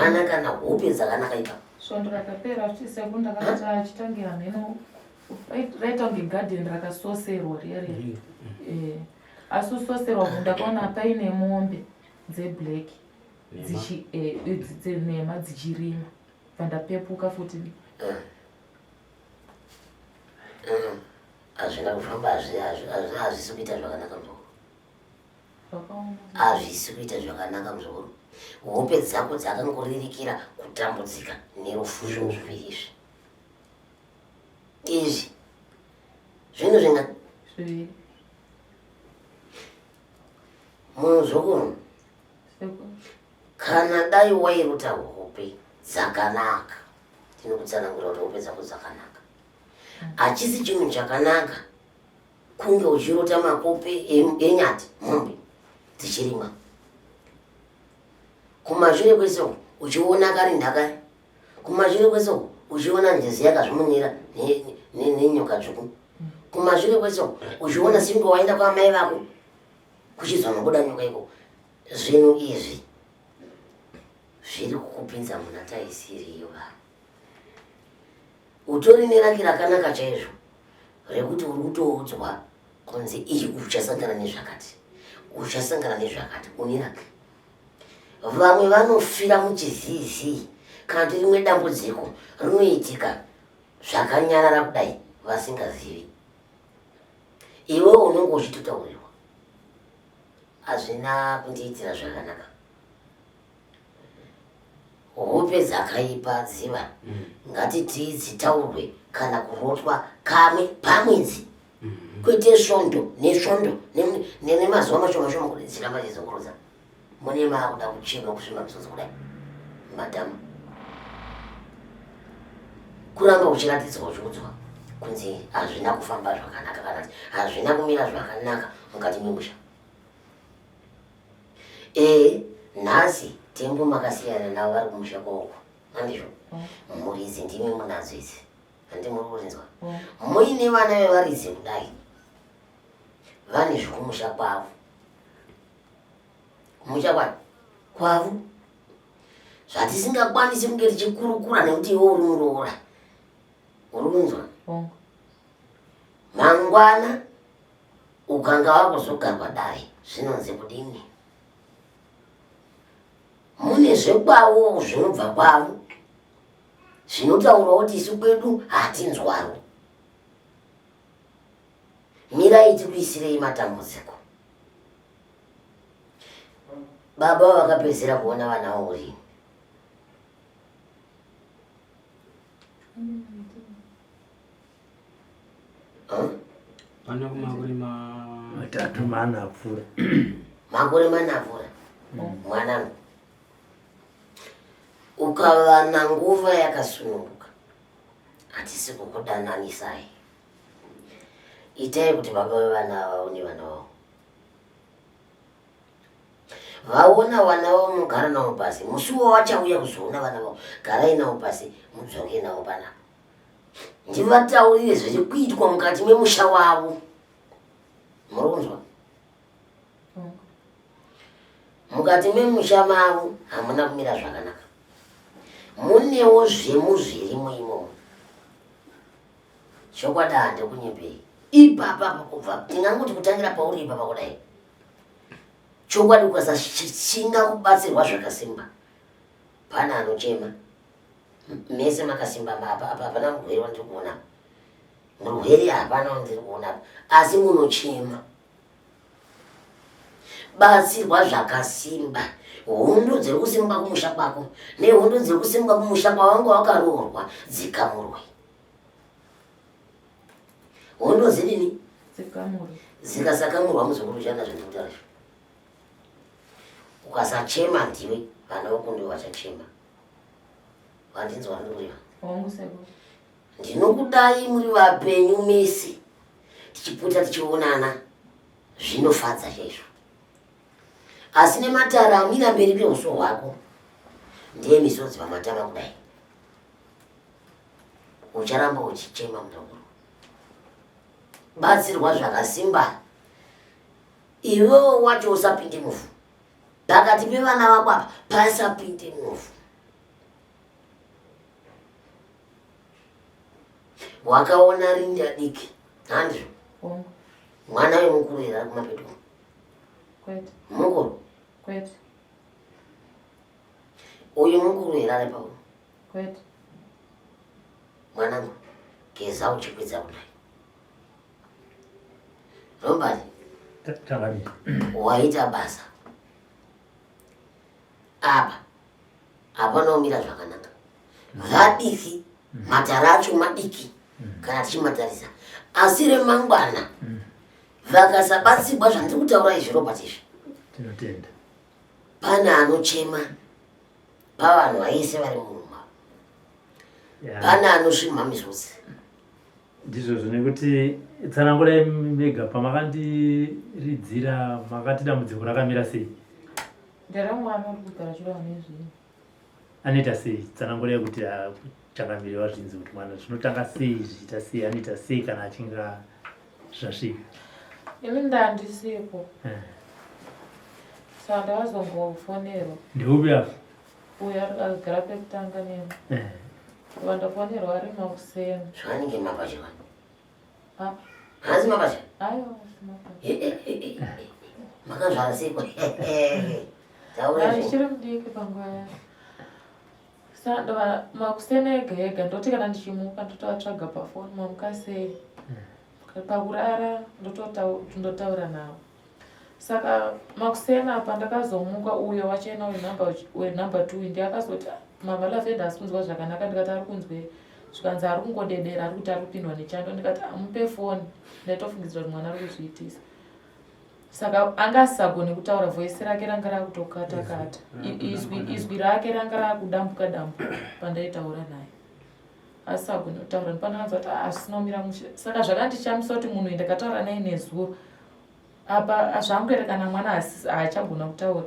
Hapana kana hope dzakanaka ipapo. Svondo rakapera futi sekuru ndakati achitange hameno raita kunge garden rakasoserwa riya riya. Eh, asi usoserwa ndakaona paine mombe dzeblack dzichi eh, dzenhema dzichirima bva ndapepuka futi. Hazvina kufamba, hazvisi kuita zvakanaka mzukuru. Hazvisi kuita zvakanaka mzukuru. Hope dzako dzakangoririkira kutambudzika nerufu zvinhu zviviri izvi. Izvi zvinhu zvinga Zviviri. Muzukuru, kana dai wairota hope dzakanaka, tinokutsanangura kuti hope dzako dzakanaka. Hachisi chinhu chakanaka kunge uchirota makope enyati mombe dzichirimwa kumashure kwese uku uchiona karinda kaya kumashure kwese uku uchiona njezi yakazvimunira nenyoka tsvuku kumashure kwese uku uchiona singe waenda kwamai vako kuchizonobuda nyoka iko zvinhu izvi zviri kukupinza muna taisiriyo vanhu Utori neraki rakanaka chaizvo rekuti uri kutoudzwa kunzi iyi uchasangana nezvakati, uchasangana nezvakati, une raki. Vamwe vanofira muchizii-zii kana kuti rimwe dambudziko rinoitika zvakanyarara kudai vasingazivi. Iwe unenge uchitotaurirwa. Hazvina kundiitira zvakanaka. Hope dzakaipa dziva mm. ngatitii dzitaurwe kana kurotwa kamwe pamwedzi mm. kwete svondo nesvondo nemazuva mashoma shoma kuti dziramba dzizokurudza mune maakuda kuchema kusvima misodzi kudai matama kuramba uchiratidzwa uchiudzwa kunzi hazvina kufamba zvakanaka kana kuti hazvina kumira zvakanaka mukati memusha Ee, nhasi Tembo makasiyana navo vari kumusha kwauko handizvo? Mm. Mhuri idzi ndimi munadzo idzi handi muri kurinzwa? Mm. Muine vana vevaridzi kudai vane zvekumusha kwavo kumusha kwani kwavo zvatisingakwanisi kunge tichikurukura nekuti iwe uri muroora uri kunzwa mm. mangwana Ukanga wakuzogarwa dare zvinonzi kudini? Mune zvekwavo zvinobva kwavo zvinotaurwa kuti isu kwedu hatinzwaro. Mirai tikuisirei matambudziko. Baba vakapedzera kuona vana vavo rini? Pane kumakore matatu mana apfuura. Makore mana apfuura. Mm. Mwanangu. Ukavana nguva yakasununguka. Hatisi kukudananisai. Itai kuti baba vevana vaone vana vavo. Vaona vana vavo mugara navo pasi. Musi wavachauya kuzoona vana vavo, garai navo pasi mudzoke navo panapa. Ndivataurire zviri kuitwa mukati memusha wavo. Muri kunzwa? Mukati memusha mavo hamuna kumira zvakanaka. Munewo zvemu zvirimo imomo. Chokwadi handikunyepei. Ipapa kubva tingangoti kutangira pauri ipapa kudai. Chokwadi ukasashinga kubatsirwa zvakasimba pane anochema. Mese makasimba apa apa hapana murwere wandiri kuona. Murwere hapana wandiri kuona apa. Asi munochema. Batsirwa zvakasimba. Hondo dziri kusimuka kumusha kwako nehondo dziri kusimuka kumusha kwawanga wakaroorwa dzikamurwe. Hondo dzidini? Dzikamurwe. Dzikasakamurwa muzukuru chana zvandikutaura izvo. Ukasachema ndiwe vana vako ndivo vachachema. Vandinzwa ndiri kureva. Hongu sekuru. Ndinokudai muri vapenyu mese tichipota tichionana zvinofadza chaizvo. Asi nematara amira mberi peuso hwako ndiye misodzi pamatama kudai. Ucharamba uchichema muzukuru. Batsirwa zvakasimba. Iwewo wacho usapinde muvhu. Pakati pevana vako apa pasapinde muvhu. Wakaona rinda diki handizvo? Mwana wemukuru here ari kumapeto? Kwete. Mukuru? Kwete. Uyu mukuru here ari pauri? Kwete. Mwanangu, geza uchikwidza kudai. Robert, Changamire. Waita basa. Apa hapana kumira zvakanaka. Vadiki, matara acho madiki kana tichimatarisa, asi remangwana vakasabatsigwa zvandiri kutaura izvi, Robert, izvi. Tinotenda. Pane anochema pavanhu vaise vari muruma, pane anosvimha misodzi. Ndizvozvo, nekuti tsanangurai mega pamakandiridzira makati dambudziko rakamira sei? Nderemwana uri kugara chirwa nezvinhu. Anoita sei? Tsanangurai kuti changamire wazvinzi kuti mwana zvinotanga sei, zvichiita sei, anoita sei kana achinge zvasvika? Ini ndandisipo. Saka ndakazongofonerwa. Ndeupi apo? Uyo agara pekutanga neni. Vandafonerwa ari makuseni. Zvanenge mapacha vani. Ah. Haasi mapacha? Aiwa, asi mapacha. Makazvara seiko? Taura Ai, chiri mudiki panguva yacho. Saka ndova makuseni ega ega ndoti kana ndichimuka ndotovatsvaga pafoni, mamuka sei? Pakurara ndotaura navo. Saka makuseni apa ndakazomuka, uyo wachena uyu number wenumber 2 ndiye akazoti mama Lavenda asi kunzwa zvakanaka. Ndikati ari kunzwe, zvikanzi ari kungodedera, ari kuti ari kupindwa nechando. Ndikati amupe foni, ndaitofungidzira kuti mwana ari kuzviitisa. Saka anga asisagoni kutaura, voice rake ranga rakutokata kata, izwi rake ranga rakudambuka dambuka pandaitaura naye, asisagoni kutaura. Ndipandakazwa kuti asina kumira mushe. Saka zvakandishamisa kuti munhu ndakataura naye nezuro apa zvangu kana mwana haachagona kutaura.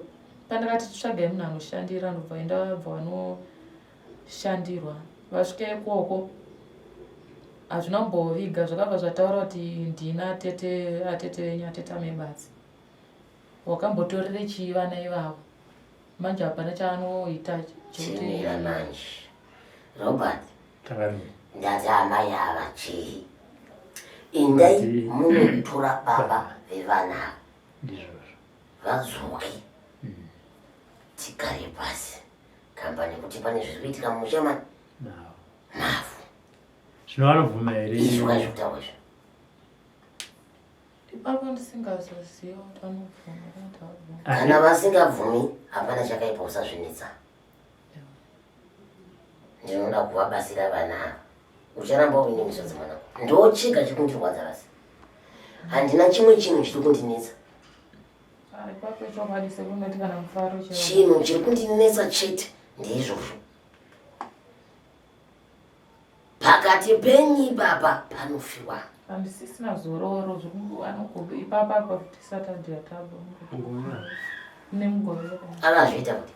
Pandakati tsvagai munhu anoshandira, ndobva enda bva vanoshandirwa vasvike ikoko, hazvina kumboviga, zvakabva zvataura kuti ndina atete, atete venyu, atete amebatsi wakambotorere chii vana ivavo. Manje hapana chaanoita. Chimira manje, Robert. Changamire. Ndati amai ava chii, indai munotora baba vevana ava. Ndizvozvo. Vadzoke, tigare pasi kamba, nekuti pane zviri kuitika mumusha mani Navo. Mavhu. Zvino vanobvuma here? Izvo kaizvokutaura izvo. Ipapo ndisingazoziva kuti vanobvuma kana kuti havabvumi. Kana vasingabvumi, hapana chakaipa, usazvinetsa. Ndinoda kuvabatsira vana ava. Ucharamba uine misodzi, mwanangu. Ndo chega chiri kundirwadza basi, handina chimwe chinhu chiri kundinetsa. Ah, ipapo chokwadi sekungati kana mufaro chaiwo. Chinhu chiri kundinetsa chete ndeizvozvo, pakati penyu ipapa panofiwa. Handisisina zororo ipapa apa kuti Saturday atabva nemugovera. Akazviita kuti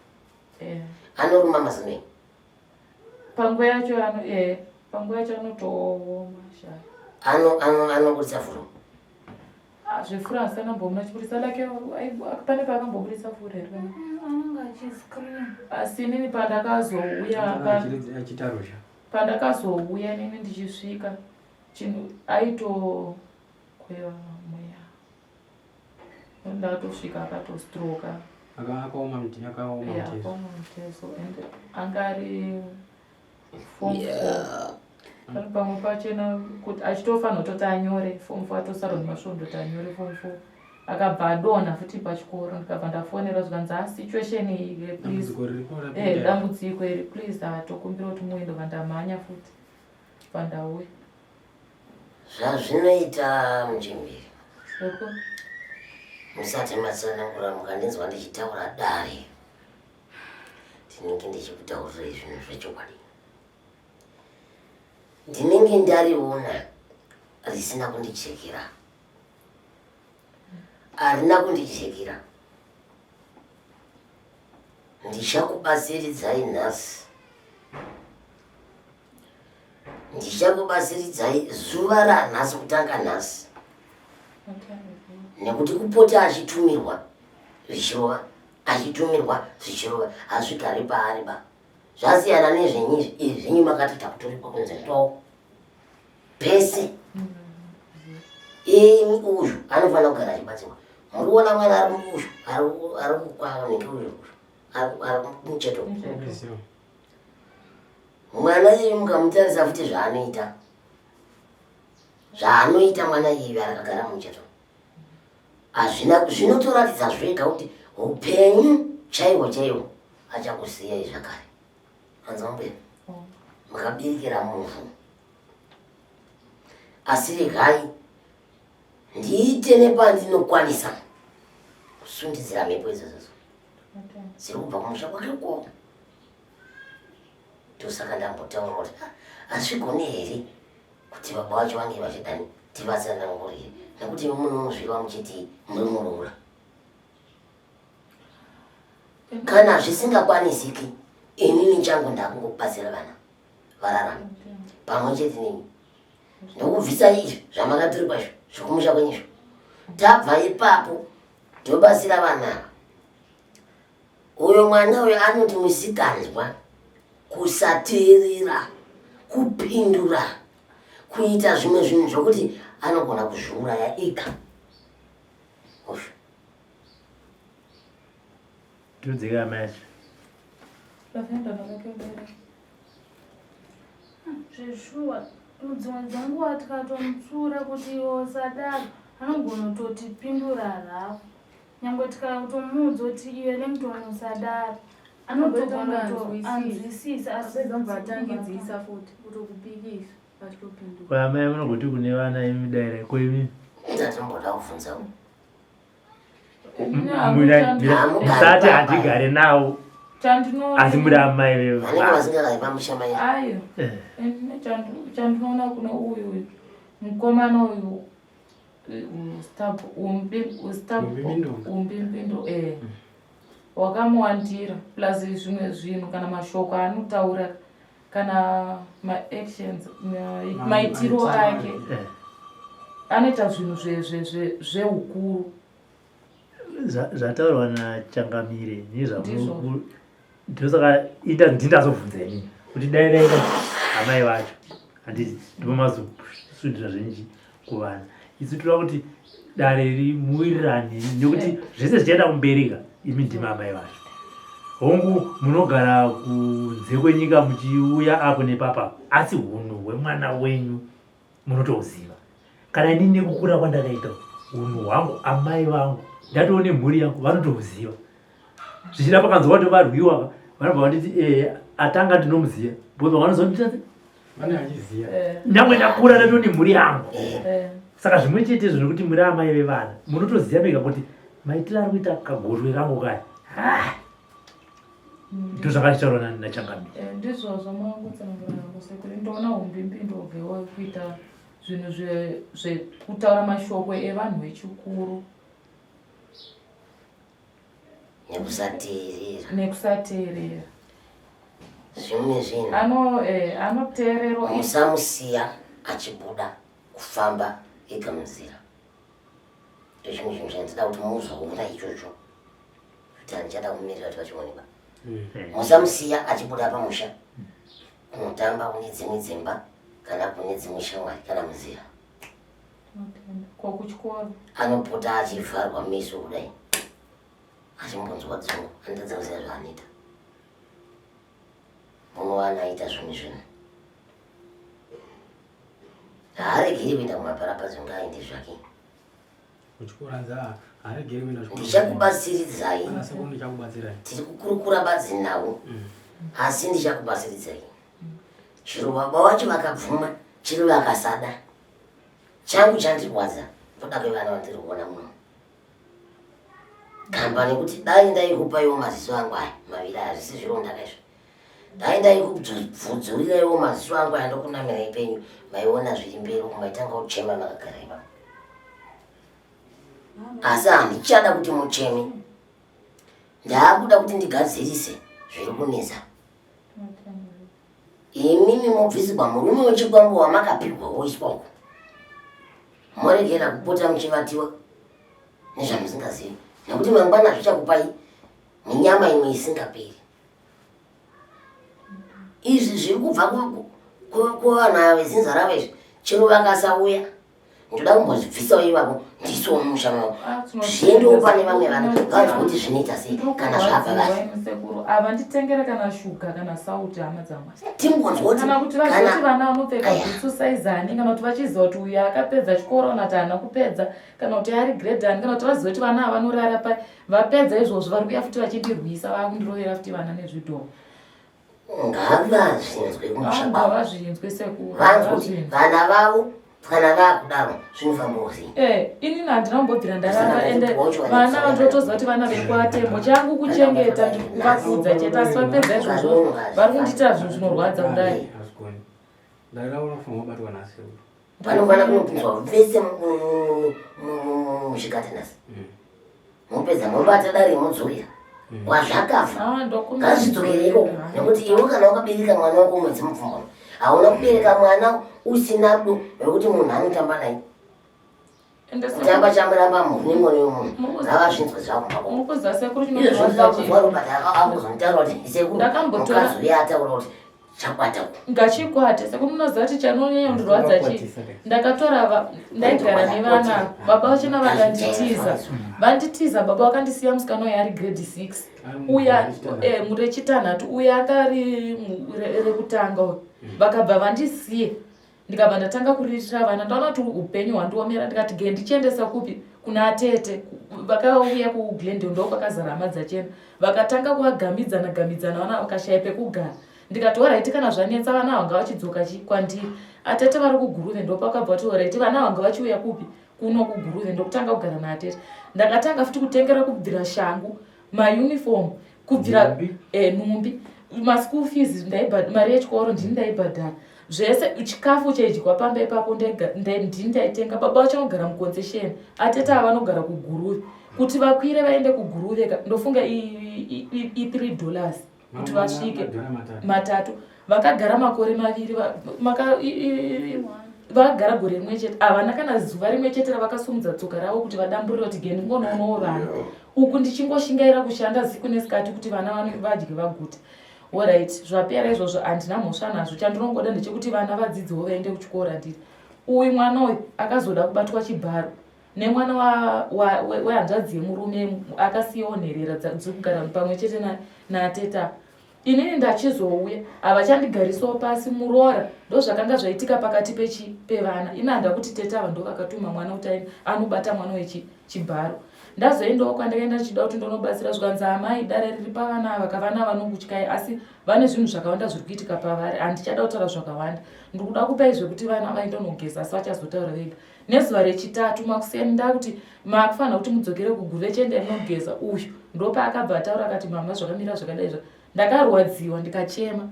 anoruma mazino enyu. Panguva yacho ano panguva yacho anotooma shaya. Anobudisa furo. Ah, zvefuro asana mbomuna chibudisa lake pane paakambobudisa furo here? Anenge achiscream. Asi inini pandakazouya Achitarusha. Pandakazouya inini ndichisvika, chinhu aitokweva mweya. Ndakatosvika akatostroka. Akaoma akaoma Yeah, mutezo. Akaoma mutezo and anga ari form four. Pane pamwe pachena kuti achitofanira kutoti anyore form four, atosarwa nemasvondo kuti anyore form four, akabva adonha futi pachikoro. Ndikabva ndafonera, zvikanzi a situation iyi, please. Dambudziko riripo rapinda. Dambudziko iri, please, atokumbira kuti muende. Bva ndamhanya futi pandauya. Zvazvinoita muchimbiri. Eko. Musati matsanangura, mukandinzwa ndichitaura dare, ndinenge ndichikutaurirai zvinhu zvechokwadi. Ndinenge ndariona risina kundichekera, harina kundichekera. Ndichakubatsiridzai nhasi, ndichakubatsiridzai zuva ranhasi, kutanga nhasi, nekuti kupota achitumirwa zvichirova, achitumirwa zvichirova, hazvigari paari ba. Zvasiyana nezvenyu izvi. Izvi zvenyu makati takutorikwa kunze to. Pese imi uyu anofanira kugara achibatsirwa. Muri kuona mwana ari uyu ari kukwanike uyu ari kumucheto. Mwana iyeyu mukamutarisa futi zvaanoita zvaanoita mwana iyeyu akagara mucheto hazvina zvinotoratidza zvega kuti upenyu chaihwo chaihwo achakusiyai zvakare. Anzwa mbuya makabirikira muvhu asi regai ndiite nepandinokwanisa kusundidzira mhepo idzodzo dziri kubva kumusha kwake uko ndosaka ndambotaura kuti hazvigoni here kuti baba vacho vange vachidani tivatsanangurire nekuti munozviva muchiti muri muroora Kana zvisingakwanisiki, inini changu ndakungobatsira vana vararame pamwe chete neni ndokubvisai izvi zvamakaturikwa izvo zvekumusha kwenyu izvo. Tabva ipapo tobatsira vana ava. Uyo mwana uyo anoti musikanzwa, kusateerera, kupindura, kuita zvimwe zvinhu zvokuti anogona kuzviuraya ega. Uyu. Tudzika amai acho. Zveshuwa dzimwe dzenguva tikatomutsura kuti iwe usadaro anogona kutotipindura rafu nyangwe tikatomuudza kuti iwe Lemton usadaro anotogona kutoanzwisisa asi atangidzisa futi kutokupikisa achitopindura. Ko amai munogoti kune vana imi daira ko imi. Ndatomboda kubvunzawo. Musati handigare nawo asi muri amai vanenge vasingagari pamusha mai ayo eh. Chandinoona kune uyu mukomana uyu umbimbindu eh. Wakamuwandira plus zvimwe zvinhu kana mashoko anotaura kana maactions maitiro ake eh. Anoita zvinhu zveukuru zvataurwa nachangamire nezvamuri ndosaka ita ndindazobvunza ini kuti dai raita amai vacho handiti ndipo mazosundira zvenji kuvana isu toda kuti dare rimuwirirane nekuti eh. Zvese zvichaenda kumbereka imi ndimi amai vacho hongu munogara kunze kwenyika muchiuya apo nepapa asi hunhu hwemwana wenyu munotouziva kana ini nekukura kwandakaita hunhu hwangu amai vangu ndatoo nemhuri yangu vanotouziva zvichida pakanzwa kuti varwiwa vanobva vanditi eh, atanga ndinomuziva because vanozondita eh. nyangwe ndakura ndatoo nemhuri yangu eh. Saka zvimwe chete izvo zvekuti muri amai vevana munotoziva mega kuti maitiro ari kuita kagorwe kangu kaya ndozvakachitaurwa nachangamire eh, ndizvozvo mangotsanangura sekuru ndoona umbimbindu obvewo kuita zvinhu zvekutaura mashoko evanhu vechikuru nekusateerera nekusateerera zvimwe zvinhu eh, anoteererwa musamusiya achibuda kufamba ega munzira ndechimwe chinhu chandida kuti muzoona ichocho kuti handichada kumirira kuti vachionekwa hmm. Musamusiya achibuda pamusha kunotamba kune dzimwe dzimba kana kune dzimwe shamwari kana munzira anopota achivharwa meso kudai achimbonzwa dzungu anotadza kuziva zvaanoita munowana aita zvimwe zvinhu haaregeri kuenda kumaparapadzo ngaaende zvake ndichakubatsiridzai tiri kukurukura badzi navo mm. Asi ndichakubatsiridzai chero baba wacho vakabvuma chero vakasada changu chandirwadza ndoda kwevana vandiri kuona muno kamba nekuti dai ndaikupaiwo maziso angu aya maviri aya zvisi zvirondaka izvo dai ndaikubvudzurireiwo maziso angu aya ndokunamirai penyu maiona zviri mberi uku maitanga kuchema makagara ipapo asi handichada kuti mucheme ndaakuda kuti ndigadzirise zviri kunetsa imimi mobvisigwa murume wechikwambo wamakapihwa woiswa uku moregera kupota muchivatiwa nezvamusingazivi nekuti mangwana zvichakupai minyama imwe isingaperi izvi zviri kubva kuvanhu ava vezinza ravo izvi Chero vakasauya ndoda kumbozvibvisawo ivavo ndisowo mumusha mavo Ah, zviendewo pane vamwe vana vanzwa kuti zvinoita sei kana zvabva vasi sekuru avanditengere kana shuga kana sauti hama dzamwa timbonzwa kuti kana kuti vaziva kuti kana vana vanopfeka Aya. bhutsu saizi ani kana kuti vachiziva kuti uyu akapedza chikoro kana kuti haana kupedza kana kuti ari grade ani kana kuti vaziva kuti vana ava vanorara pai vapedza izvozvo vari kuuya futi vachindirwisa vakundirovera futi vana nezvidhoma ngavazvinzwe kumusha kwavo ngavazvinzwe sekuru vanzwe kuti ngavazvinzwe. vana vavo kana vakudaro zvinofambawo sei Eh, inini handina kumbobvira ndaramba ende Zvisina vana vandotoziva kuti vana vekwatembo changu kuchengeta ndikuvakudza chete asi vapedza izvozvo vari kundiitira zvinhu zvinorwadza kudai Hazvigoni. Ndaraura unofanira kubatwa nhasi. panofana kunopinzwa vese muzvikata nhasi mopedza mobata dare modzokera wazvakafa Ah, ndokumbira ngazvidzokere ikoko nekuti iwe kana wakabereka mwana wako mwedzi mupfumbamwe hauna kubereka mwana usina rudo rwekuti munhu anotamba naye Ende sekuru- kutamba chamuramba munhu nemwana wemunhu ngavazvinzwe zvakumba mukuziva sekuru izvo zvinoda chinorwadza kuzwa robert akuzonitaura kuti sekuru Ndakambotora- mukadzi uya ataura kuti chakwata uku ngachikwate sekuru munoziva kuti chanonyanya kundirwadza chii ndakatora ndaigara nevana baba vachona vakanditiza vanditiza baba vakandisiya musikana uyo ari grade 6 uya murechitanhatu uya anga ari rekutanga uyu vakabva vandisiye ndikabva ndatanga kuriritira vana ndaona kuti upenyu hwandiomera ndikati ge ndichiendesa kupi kuna atete vakauya kuglendale ndo kwakazara hama dzachena vakatanga kuvagamidzana gamidzana vana vakashaya pekugara ndikati oraiti kana zvanetsa vana vanga vachidzoka chi kwandiri atete vari kuguruve ndopakabva kuti oraiti vana vanga vachiuya kupi kuno kuguruve ndokutanga kugara naatete ndakatanga futi kutengera kubvira shangu mauniform kubvira Nhumbi? nhumbi maschool fees mari yechikoro ndini ndaibhadhara zvese chikafu chaidyiwa pamba ipapo ndini ndaitenga baba vacho vanogara muconcession atete ava vanogara kuguruve kuti vakwire vaende kuguruve ndofunga i3 dollars kuti vasvike Madhora matatu. matatu vakagara makore maviri vakagara gore rimwe chete havana kana zuva rimwe chete ravakasumudza tsoka ravo kuti vadamburire kuti ge ndingonoonawo vana uku ndichingoshingaira kushanda siku nesikati kuti vana vadye vagute alright zvapera izvozvo handina mhosva nazvo chandinongoda ndechekuti vana vadzidzewo vaende kuchikoro handiti uyu mwana uyu akazoda kubatwa chibharo nemwana wehanzvadzi yemurume akasiyawo nherera dzekugara pamwe chete nateta inini ndachizouya havachandigarisawo pasi muroora ndozvakanga zvaitika pakati pevana ini handa kuti tete ava ndo vakatuma mwana kuti anobata mwana wechibharo ndazoendawo kwandakaenda ndichida kuti ndonobatsira zvikanzi amai dare riri pavana ava kavana vanokutyai asi vane zvinhu zvakawanda zviri kuitika pavari handichada kutaura zvakawanda ndiri kuda kupai zvekuti vana vaindonogeza asi vachazotaura vega nezuva rechitatu makuseni ndakuti makufanira kuti mudzokere kuguve chiendai munogeza uyu ndopaakabva ataura akati mama zvakamira zvakadai zva ndakarwadziwa ndikachema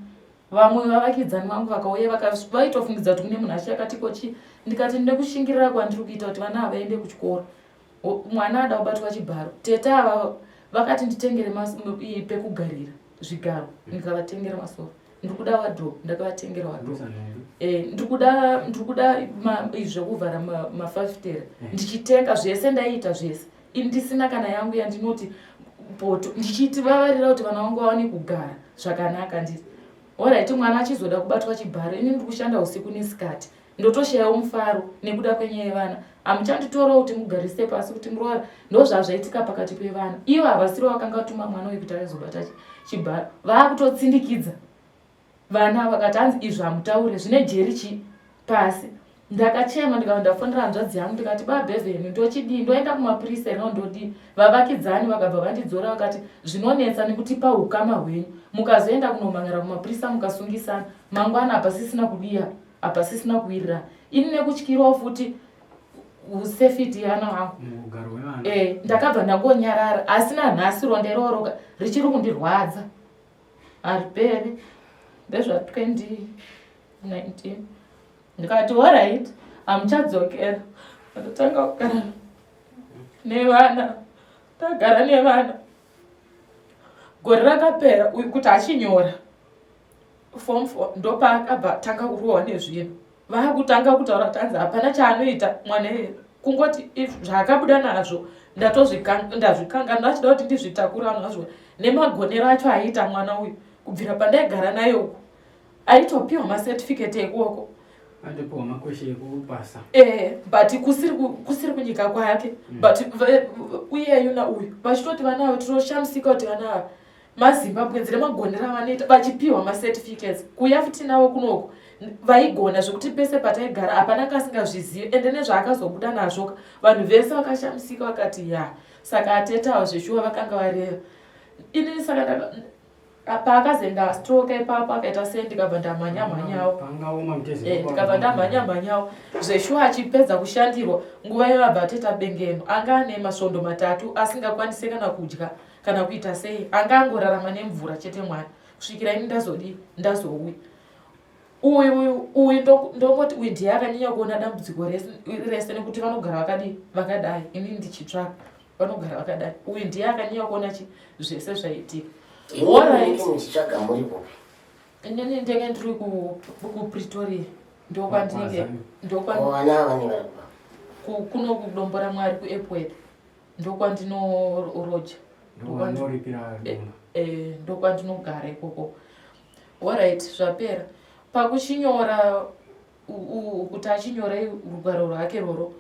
vamwe vavakidzani vangu vakauya vaitofungidza kuti kune munhu achi akati kochi ndikati ndine kwandiri kuita kuti vana ava vaende kuchikoro mwana ada kubatwa chibharo tete ava vakati nditengere pekugarira zvigaro ndikavatengera masofa ndiri kuda wardrobe ndakavatengera wardrobe Ndosa nhumbi. Ndiri kuda zvekuvhara mafafitera ndichitenga zvese ndaiita zvese ini ndisina kana yangu yandinoti poto ndichiti vavarira kuti vana vangu vawane kugara zvakanaka ndiri alright mwana achizoda kubatwa chibharo ini ndiri kushanda usiku nesikati ndotoshayawo mufaro nekuda kwenyaya yevana hamuchanditorawo kuti mugarise pasi kuti muroora ndozvazvaitika pakati pevana ivo havasiro vakanga vatuma mwana uyu kuti aizobata chibharo vaakutotsindikidza vana vakati hanzi izvi hamutaure zvine jeri chi pasi ndakachema ndikava ndafonera hanzvadzi yangu ndikati babhevheni ndochidii ndoenda kumapurisa here ndodii vavakidzani vakabva vandidzora vakati zvinonetsa nekuti paukama hwenyu mukazoenda kunomhanyara kumapurisa mukasungisana mangwana hapasisina kudiya hapasisina kuwirirana ini nekutyirawo futi usafety yana wangu Mugaro wevana. Ndakabva ndangonyarara asi nanhasi ronda iroro richiri kundirwadza hariperi ndezva 2019 ndikati alright hamuchadzokera ndatanga kugara nevana ndagara nevana gore rakapera uyu kuti achinyora form four ndopaakabva tanga kurohwa nezvinhu vaakutanga kutaura kuti hanzi hapana chaanoita mwana iyeye kungoti zvaakabuda nazvo ndazvikanga ndachida kuti ndizvitakura nazvo nemagonero acho aiita mwana uyu kubvira pandaigara naye uku aitopiwa macertificate ekuoko. Atopiwa makweshe ekupasa. Eh, but kusiri kusiri kunyika kwake. But uyeyu nauyu vachitoti vana ava tinoshamisika kuti vana ava mazimbabweans nemagonero avanoita vachipiwa macertificates kuuya futi navo kunoku vaigona zvekuti pese pataigara hapana kasingazvizivi ende nezvaakazobuda nazvo vanhu vese vakashamisika vakati ya saka atetawo zveshuwa vakanga vareva inini saka paakazoenda stroke ipapo akaita sei ndikabva ndamhanya mhanyawo eh, ndikabva ndamhanya mhanyawo zveshuwa achipedza kushandirwa nguva iyo abva atoita bengeno anga ane masvondo matatu asingakwanise kana kudya kana kuita sei anga angorarama nemvura chete mwana kusvikira ini ndazodii ndazouya uyu uyu uyu ndongoti uyu ndiye akanyanya kuona dambudziko rese nekuti vanogara vakadii vakadai ini ndichitsvaka vanogara vakadai uyu ndiye akanyanya kuona chi zvese zvaitika muchitsvaga muri kupi inini ndenge ndiri kupretoria ndokwandinenge kuno kudombo ramwari kuepworth ndokwandinoroja eh, ndokwandinogara ikoko orit zvapera pakuchinyora kuti achinyora rugwaro rwake roro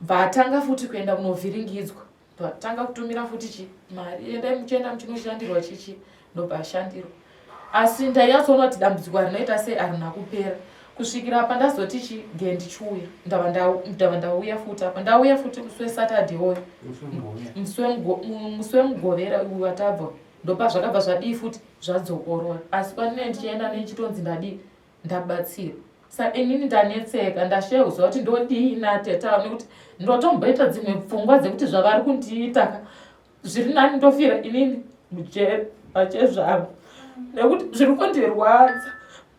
bvatanga futi kuenda kunovhiringidzwa bvatanga kutumira futi chi mari endai muchienda muchinoshandirwa chichi ndobva ashandirwa asi ndainyatsoona kuti dambudziko harinoita sei harina kupera kusvikira apa ndazoti chi ge ndichiuya ndava ndauya futi apa ndauya futi musi wesaturday oyo musi wemugovera uyu watabva ndopa zvakabva zvadii futi zvadzokorora asi kwandinee ndichienda nechitonzi ndadii ndabatsira sa inini ndanetseka ndasheudzwa kuti ndodii natete avo nekuti ndotomboita dzimwe pfungwa dzekuti zvavari kundiita ka zviri nani ndofira inini mujeri pachezvangu nekuti zviri kundirwadza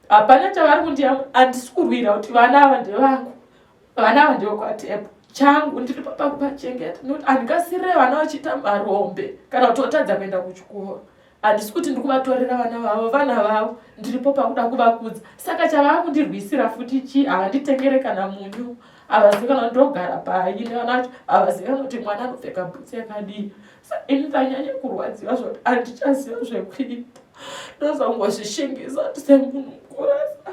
hapana chavari kundiyamwa handisi kurwira kuti vana ava ndevangu vana ava ndevekwatepo changu ndiri papa kupachengeta nekuti handingasirire vana vachiita marombe kana kuti otadza kuenda kuchikoro handisi kuti ndiri kuvatorera vana vavo vana vavo ndiripo pakuda kuvakudza saka chavava kundirwisira futi chii havanditengere kana munyu havazivi kana ndogara pai nevana vacho havazivi kana kuti mwana anopfeka bhutsi yakadii sa ini ndanyanya kurwadziwa zvoti handichaziva zvekuita ndozongozvishingisa kuti semunhu mukurasa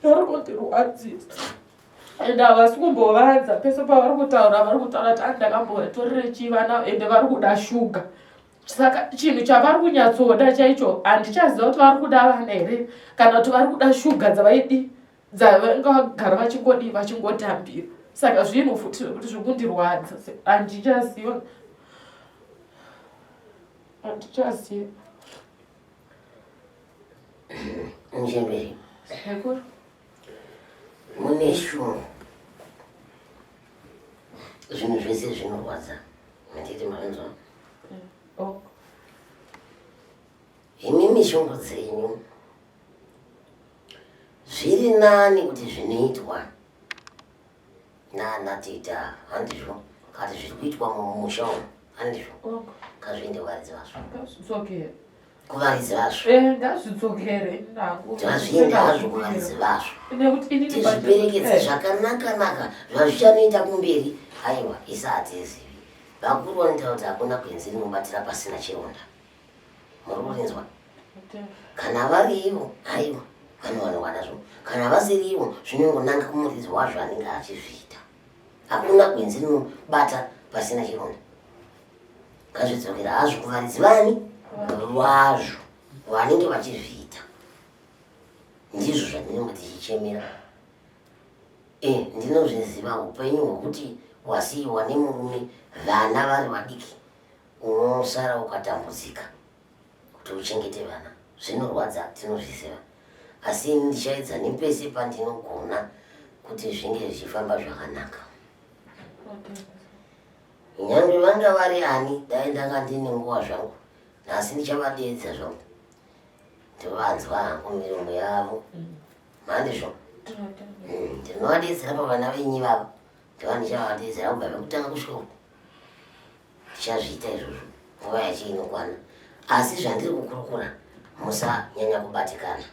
vari kundirwadzisa ende havasi kumbovanza pese pavari kutaura vari kutaura kuti andakambotorere chii vana ende vari kuda shuga saka chinhu chavari kunyatsoda chaicho handichaziva kuti vari kuda vana here kana kuti vari kuda shuga dzavaidi dzavanga vagara vachingodii vachingotambira saka zvinhu futi zvekuti zviri kundirwadza handichaziva handichaziva Muchembere. Sekuru. Mune shungu. Zvinhu zvese zvinorwadza. Manditi makanzwa. Oh. Imimi shungu dzenyu zviri nani kuti zvinoitwa nana tita handizvo kati zviri kuitwa mumusha umu handizvo Oh. kazviende kuvaridzi vazvo Ngazvidzokere. kuvaridzi vazvo Eh, ngazvidzokere nangu. Zvazviende hazvo kuvaridzi vazvo Nekuti inini tizviperekedze Eh. zvakanaka-naka zvazvichanoita kumberi aiwa isa hatizivi vakuru vanotaura kuti hakuna gwenzi rinobatira pasina chironda muri kurinzwa kana vari ivo aiwa vanowanikwa nazvo kana vasiri ivo zvinongonanga kumuridzi wazvo anenge achizviita hakuna gwenzi rinobata pasina chironda ngazvidzokera hazvo kuvaridzi vani vazvo vanenge vachizviita ndizvo zvandinenge tichichemera e ndinozviziva upenyu hwekuti wasiyiwa nemurume vana vari vadiki unosara ukatambudzika kuti uchengete vana zvinorwadza tinozviziva asi ini ndichaedza nepese pandinogona kuti zvinge zvichifamba zvakanaka nyange vanga vari ani dai ndanga ndine nguva zvangu nhasi ndichavadeedza zvangu ndovanzwa hangu miromo yavo mandizvo ndinovadeedzera pavana venyu ivavo ndova ndichavadeedzera kubva pekutanga kusvika uku Tichazviita izvozvo nguva yacho inokwana. Asi zvandiri kukurukura musanyanya kubatikana.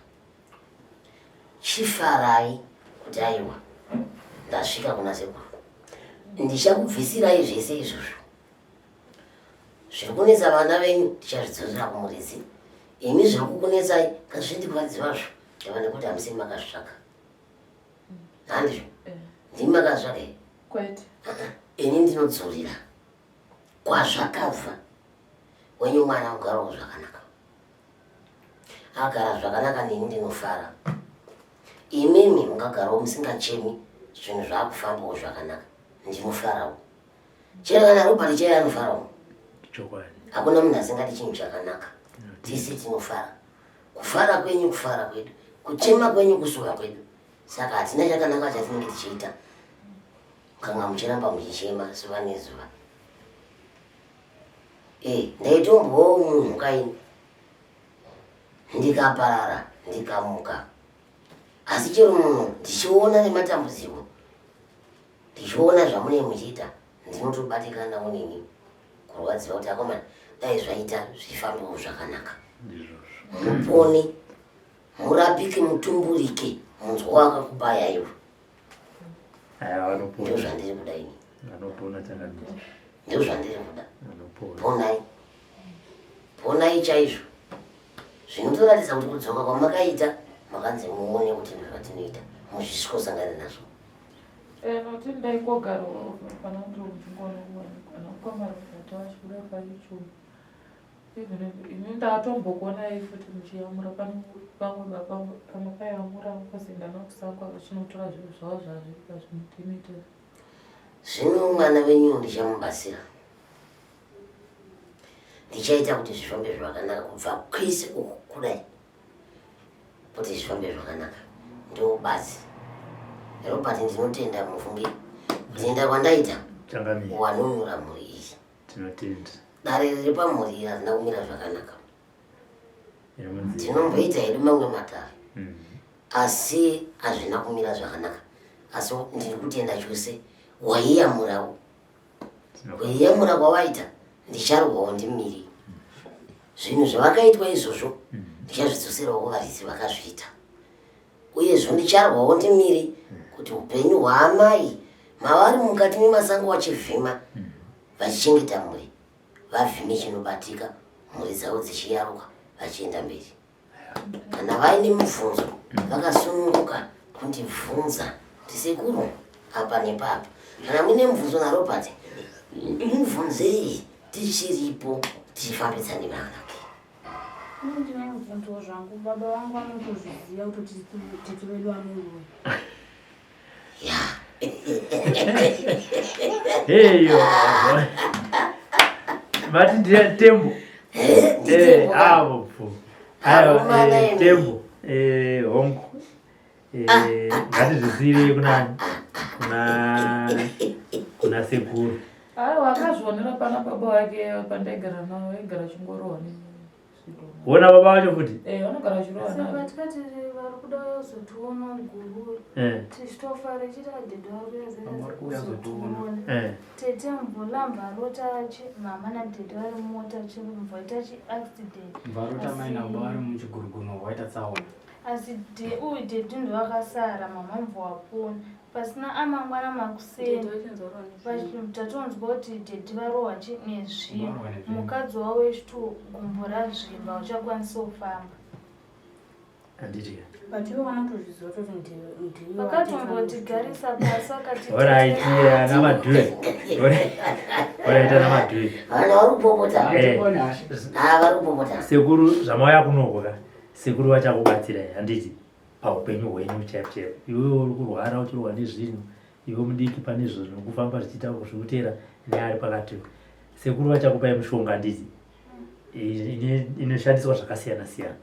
Chifarai kuti aiwa ndasvika kuna sekuru. Ndichakubvisirai zvese izvozvo. Zviri kunetsa vana venyu tichazvidzosera kumuridzi. Imi zviri kukunetsai ngazviende kuvaridzi vazvo. Ndava nekuti hamusimi makazvitsvaka. Handizvo? Eh. Ndimi makazvaka here? Kwete. Ini ndinodzorera kwazvakabva. Wenyu mwana ugarawo zvakanaka. Agara zvakanaka neni ndinofara. Imimi mungagarawo musingachemi zvinhu zvakufambawo zvakanaka. Ndinofarawo. Chero kana Robert chaiye anofarawo. Chokwadi. Hakuna munhu asingadi chinhu chakanaka. Tese tinofara. Kufara kwenyu kufara kwedu. Kuchema kwenyu kusuwa kwedu. Saka hatina chakanaka chatinenge tichiita. Kanga muchiramba muchichema zuva nezuva. Eh, ndaitombowo munhu kaini. Ndikaparara, ndikamuka. Asi chero munhu ndichiona nematambudziko, ndichiona zvamunenge muchiita, ndinotobatikanawo neni kurwadziwa kuti akomana dai zvaita zvifambewo zvakanaka. Mupone, murapike, mutumburike, munzwa wakakubaya iwe. Ndozvandiri kuda ini. Ndozvandiri kuda. Ponai. Ponai chaizvo. Zvinotoratidza kuti kudzoka kwamakaita makanzi muone kuti ndozvatinoita muzvisvikosangana nazvo. Eh, nokuti ndaingogara pana ndingoona kuwanikwa namukomana vachibuda paYouTube. Even ini ndatombokuonai futi muchiyamura pane vamwe baba pamakayamura vakazoenda nakusango vachinotora zvinhu zvavo zvazviri pazvimutimita. Zvino mwana wenyu ndichamubatsira. Ndichaita kuti zvifambe zvakanaka kubva kwese uku kudai kuti zvifambe zvakanaka. Ndobazi. Robert ndinotenda mufunge. Kutenda kwandaita wanunura mhuri iyi. Tinotenda. Dare riri pamhuri iyi harina kumira zvakanaka. Tinomboita hedu mamwe matare. Asi hazvina kumira zvakanaka. Asi ndiri kutenda chose waiyamurawo. Kuiyamura kwawaita ndicharwawo ndimiri. Zvinhu zvavakaitwa izvozvo ndichazvidzoserawo kuvaridzi vakazviita. Uyezvo ndicharwawo ndimiri kuti upenyu hwaamai mavari mukati memasango vachivhima vachichengeta mhuri vavhime chinobatika mhuri dzavo dzichiyaruka vachienda mberi. Kana vaine mubvunzo vakasununguka kundibvunza kuti sekuru apa nepapa. Kana muine mubvunzo naRobert mubvunzei tichiripo tichifambidzane vanake. Ndine mubvunzo zvangu baba vangu vanotozviziva kutoti tete vedu vanouya. Ya. Heyo. Mati ndiye tembo. Eh, avo pfu. Aiwa, tembo. Eh, hongu. Eh, ngatizvisiyirei kunani? Kuna kuna sekuru. Aiwa akazvionera pana baba wake pandaigara navo aigara chingorowa Wona baba vacho futi? Eh, vanogara vachirowa Saka navo. tikati vari kuda kuzotiona guru Eh, tichitofara tichiti adhedhe Vari kuuya kuzotiona. vari eh. Tete mbolamba rota mama nadhedhe vari mumota chimboita chiaccident. Varota mai nababa vari muchiguruguno vaita tsaona. Asi uyu dhedhi ndovakasara mama mbo wapona. Pasina amangwana makuseni tatonzwa kuti dhedhi varohwa nezvinhu. Mukadzi wavo wechitwo gumbo razvimba uchakwanisa kufamba. Handiti. But ivo vanotozviziva kutoti ndiwe Vakatombotigarisa pasi vakati Alright, ana madhuwe. Alright, ana madhuwe. Vana vari kupopota. Eh. Ah, vari kupopota. Sekuru zvamauya kunoko ka. Sekuru vachakubatsirai handiti paupenyu hwenyu chaipo chaipo. Iwewe uri kurwara uchirwa nezvinhu, iwe mudiki pane zvinhu zvinokufamba zvichiita zvikuteera neari pakati. Sekuru vachakupai mushonga handiti inoshandiswa zvakasiyana siyana.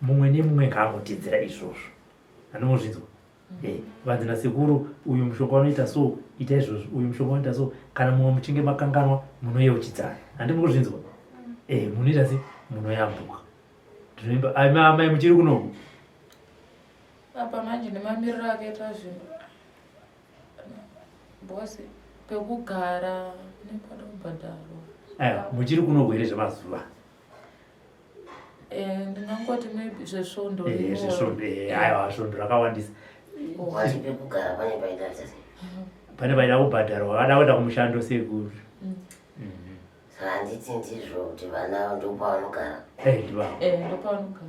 Mumwe nemumwe ngaangotedzera izvozvo. Anomuzvinzwa? Eh, vanzi nasekuru uyu mushonga unoita so, ita izvozvo, uyu mushonga unoita so. Kana mumwe muchinge makanganwa munoyeuchidzana. Handi mukuzvinzwa? Eh, munoita se munoyambuka. Ndinoimba amai muchiri kunoku. Apa manje nemamiriro akaita zvinhu. Boss pekugara nepada kubhadharwa. Aiwa, muchiri kunoku here zvemazuva? Eh, ndingangoti maybe zvesvondo. Eh, zvesvondo, eh, aiwa, svondo rakawandisa. Wati pekugara pane paida sei? Pane paida kubhadharwa, vada kuenda kumushando sekuru. Saka handiti ndizvo kuti vana ndopavanogara. Eh, ndivavo. Eh, ndopavanogara.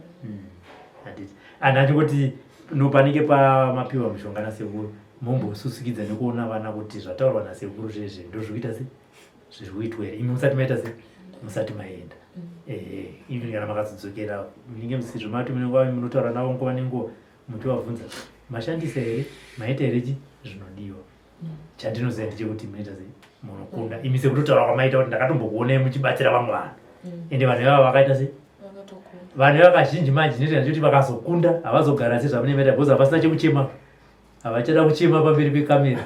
Handiti. Anhu achingoti no panenge pamapiwa mushonga nasekuru. Mombosusikidza nekuona vana kuti zvataurwa nasekuru zvezve ndozvikuita se zviri kuitwa here, imi musati maita se musati maenda. Ehe, even kana makazodzokera munenge musizvo mati munenge munotaura navo nguva nenguva muchivabvunza mashandisa here, maita here chi zvinodiwa. Chandinoziva ndechekuti munoita sei, munokunda imi sekutotaura kwamaita kuti ndakatombokuonai muchibatsira vamwe vanhu. Ende vanhu ivava vakaita sei, vanhu ivava kazhinji manje chinoita ndechekuti vakazokunda havazogara sezvamunenge maita because havasina chekuchema, havachada kuchema pamberi pekamera.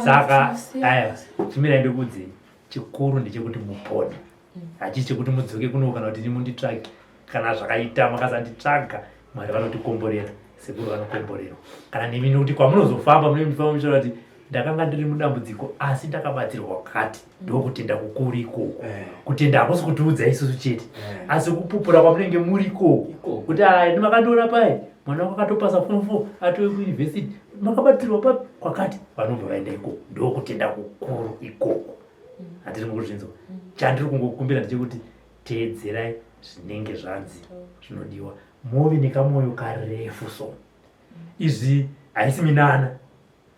Saka aya chimirai ndikuudzei, chikuru ndechekuti mupone, hachisi chekuti mudzoke kuno kana kuti munditsvage. Kana zvakaita makasanditsvaga, Mwari vanotikomborera, sekuru vanokomborerwa kana nemi, nekuti kwamunozofamba munenge muchifamba muchitaura kuti ndakanga ndiri mudambudziko asi ndakabatsirwa kwakati. Ndokutenda kukuru ikoko. Kutenda hakusi kutiudza isusu chete, asi kupupura kwamunenge muri ikoko kuti aya ndimakandiona pai mwana wako akatopasa form 4 atove kuyunivhesiti, makabatsirwa papi kwakati, vanobva vaenda ikoko. Ndokutenda kukuru ikoko. Hatiri mukuzvinzwa. Chandiri kungokumbira ndechekuti teedzerai zvinenge zvanzi zvinodiwa, muve nekamwoyo karefu. So izvi haisi minana,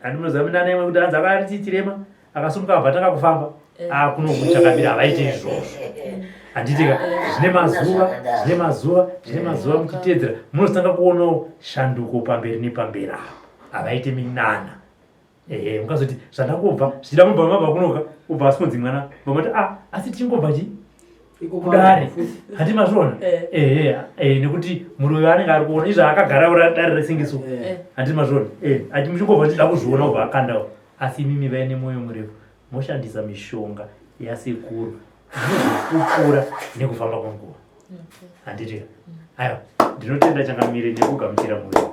handi munoziva minana imwe kuti hanzi akari chirema akasumuka abva atanga kufamba akunokuchakamira, havaite izvozvo, handitika? Zvine mazuva, zvine mazuva, zvine mazuva muchiteedzera munozotanga kuonawo shanduko pamberi nepamberi apo. Havaite minana. Ehe, mukazoti zvandangobva zvichida mubva mabva kunoka ubva asi kunzi mwana vamati a asi tichingobva chi kudare, handi mazviona? Ehe, nekuti muroyi anenge ari kuona izvo akagara ura dare resengeso, handi mazviona? Ati muchingobva tichida kuzviona ubva akandawo. Asi imimi vaine mwoyo murefu moshandisa mishonga yasekuru, munozopupura nekufamba kwenguva, handiti? Aiwa, ndinotenda changamire nekugamuchira mwoyo.